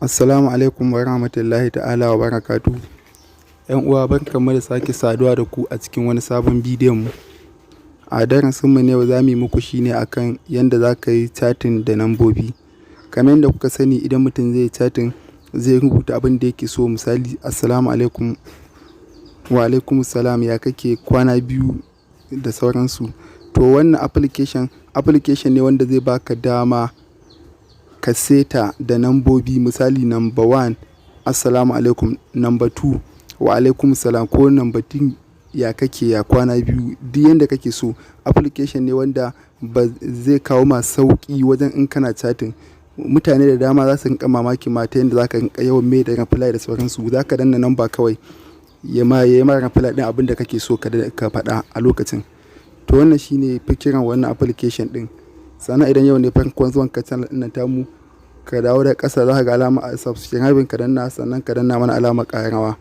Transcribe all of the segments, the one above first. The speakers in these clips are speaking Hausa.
Assalamu alaikum wa rahmatullahi ta'ala wa barakatuhu. ‘Yan uwa, barkanmu da sake saduwa da ku a cikin wani sabon bidiyon mu. A darasinmu na yau, za mu yi muku shi ne akan yanda za ka yi chatting da nambobi. Kamar yadda kuka sani, idan mutum zai yi chatting, zai rubuta abin da yake so, misali "Assalamu alaikum", "Wa alaikum salam", "Ya kake kwana biyu?" da sauransu. To, wannan application, application ne wanda zai baka dama ka seta da nambobi, misali number one, "Assalamu alaikum", number two, "Wa alaikum salam", ko number three, "Ya kake, ya kwana biyu?" Duk yanda kake so. Application ne wanda ba zai kawo ma sauƙi wajen in kana chatting. Mutane da dama za su rinƙa mamaki ma ta yanda za ka rinƙa yawan mai da reply da sauransu. Za ka danna number kawai, ya ma reply ɗin abin da kake so ka faɗa a lokacin. To, wannan shine fikiran wannan application ɗin. Sannan idan yau ne farkon zuwan ka channel ɗin nan tamu, ka dawo da ƙasa, za ka ga alama subscribing, ka danna, sannan ka danna mana alamar ƙararrawa.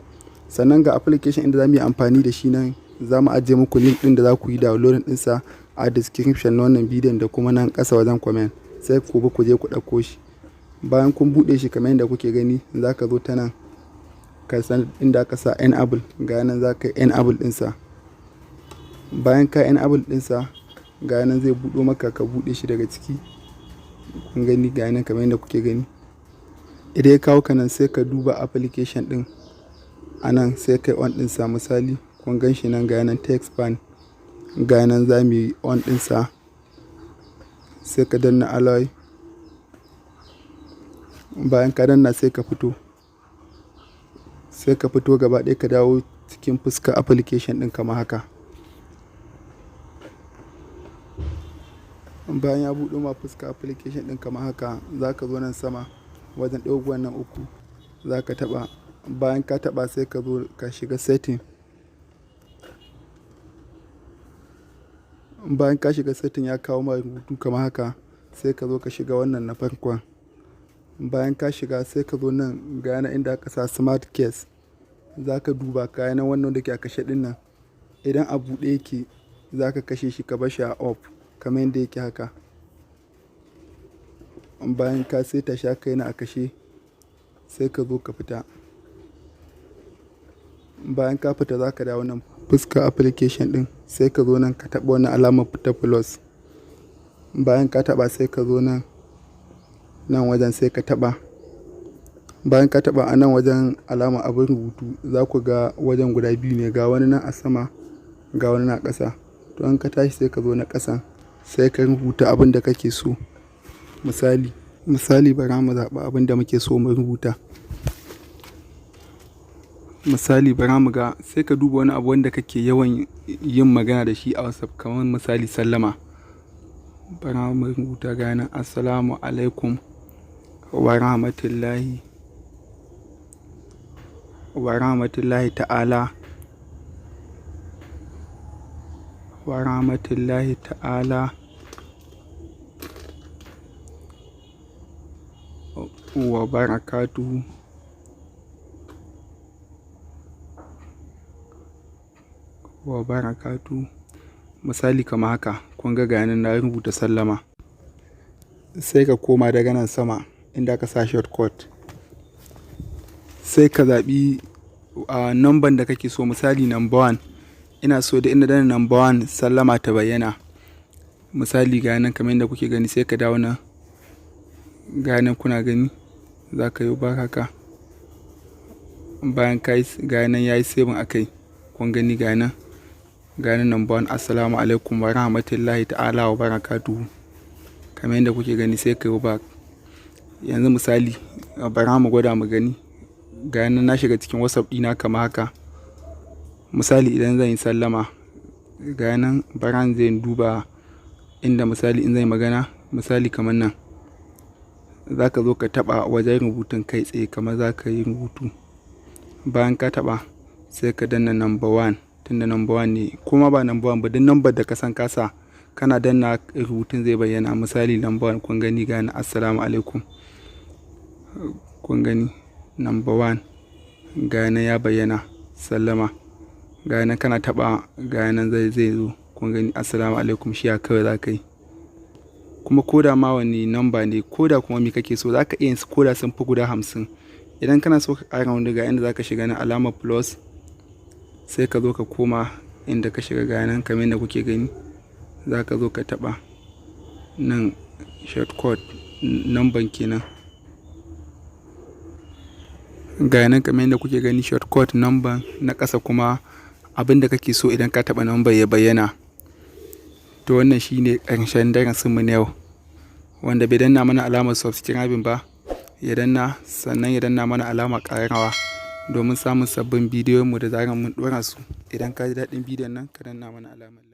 Sannan ga application inda za mu yi amfani da shi nan, za mu ajiye muku link ɗin da za ku yi downloading ɗinsa a description na wannan bidiyon da kuma nan ƙasa wajen comment. Sai ku bi ku je ku ɗauko shi. Bayan kun buɗe shi kamar yadda kuke gani, za ka zo ta nan, ka san inda aka sa enable, ga nan, za ka yi enable ɗinsa. Bayan ka enable ɗinsa, ga nan zai buɗo maka, ka buɗe shi daga ciki. Kun gani, ga nan kamar yadda kuke gani. Idan ya kawo ka nan, sai ka duba application ɗin a nan, sai kai on ɗinsa. Misali, kun gan shi nan, ga nan text ban, ga nan, za mu yi on ɗinsa. Sai ka danna allow. Bayan ka danna, sai ka fito. Sai ka fito gaba ɗaya, ka dawo cikin fuskar application ɗin kamar haka. Bayan ya buɗo ma fuska application ɗin kamar haka, za ka zo nan sama wajen ɗigon nan uku, za ka taɓa. Bayan ka taɓa, sai ka zo ka shiga setting. Bayan ka shiga setting, ya kawo ma rubutu kamar haka, sai ka zo ka shiga wannan na farkon. Bayan ka shiga, sai ka zo nan, ga nan inda aka sa smart case. Za ka duba ka nan wannan da ke a kashe ɗin nan. Idan a buɗe yake, za ka kashe shi, ka bar shi a off kamar yadda yake haka. Bayan ka saita shi haka yana a kashe, sai ka zo ka fita. Bayan ka fita, za ka dawo nan fuskar application ɗin, sai ka zo nan ka taɓa wannan alamar ta plus. Bayan ka taɓa, sai ka zo nan, nan wajen, sai ka taɓa. Bayan ka taɓa a nan wajen alamar abin rubutu, za ku ga wajen guda biyu ne, ga wani nan a sama, ga wani nan a ƙasa. To, in ka tashi, sai ka zo na ƙasan, sai ka rubuta abin da kake so. Misali, bara mu zaɓi abin da muke so mu rubuta. Misali, bara mu ga, sai ka duba wani abu wanda kake yawan yin magana da shi a WhatsApp, kamar misali sallama. Bara mu rubuta, ga nan, "Assalamu alaikum wa rahmatullahi wa rahmatullahi ta'ala wa rahmatullahi ta'ala wa barakatuhu wa barakatuhu." Misali kamar haka, kun ga, ga nan na rubuta sallama. Sai ka koma daga nan sama inda aka sa shortcut. Sai ka zaɓi a number da kake so, misali number one. Ina so da ina danna number one, sallama ta bayyana. Misali, ga nan kamar yadda kuke gani, sai ka dawo nan. Ga nan kuna gani, za ka yi back haka. Bayan ka yi, ga nan ya yi saving a kai. Kun gani, ga nan. Ga nan number one, "Assalamu alaikum wa rahmatullahi ta'ala wa barakatuhu." Kamar yadda kuke gani, sai ka yi back. Yanzu misali, bara mu gwada mu gani. Ga nan na shiga cikin WhatsApp ɗina kamar haka. Misali, idan zan yi sallama, ga nan, bara in je in duba inda misali in zan yi magana, misali kamar nan. Za ka zo ka taɓa wajen rubutun kai tsaye kamar za ka yi rubutu. Bayan ka taɓa, sai ka danna number one, tunda number one ne, kuma ba number one ba, duk number da ka san ka sa, kana danna rubutun zai bayyana. Misali number one, kun gani, ga nan, "Assalamu alaikum." Kun gani, number one, ga nan ya bayyana sallama. Ga nan kana taɓa, ga nan zai zo. Kun gani, "Assalamu alaikum", shi kawai za ka yi. Kuma ko da ma wani number ne, ko da kuma me kake so, za ka iya yin su ko da sun fi guda 50. Idan kana so ka ƙara wani, ga inda za ka shiga na alamar plus, sai ka zo ka koma inda ka shiga. Ga nan kamar yadda kuke gani, za ka zo ka taɓa nan shortcut number kenan. Ga nan kamar yadda kuke gani, shortcut number na ƙasa, kuma abin da kake so idan ka taɓa number ya bayyana. To, wannan shine ƙarshen darasinmu na yau. Wanda bai danna mana alamar subscribing ba, ya danna, sannan ya danna mana alamar ƙararrawa domin samun sabbin bidiyon mu da zarar mun ɗora su. Idan ka ji daɗin bidiyon nan, ka danna mana alamar like.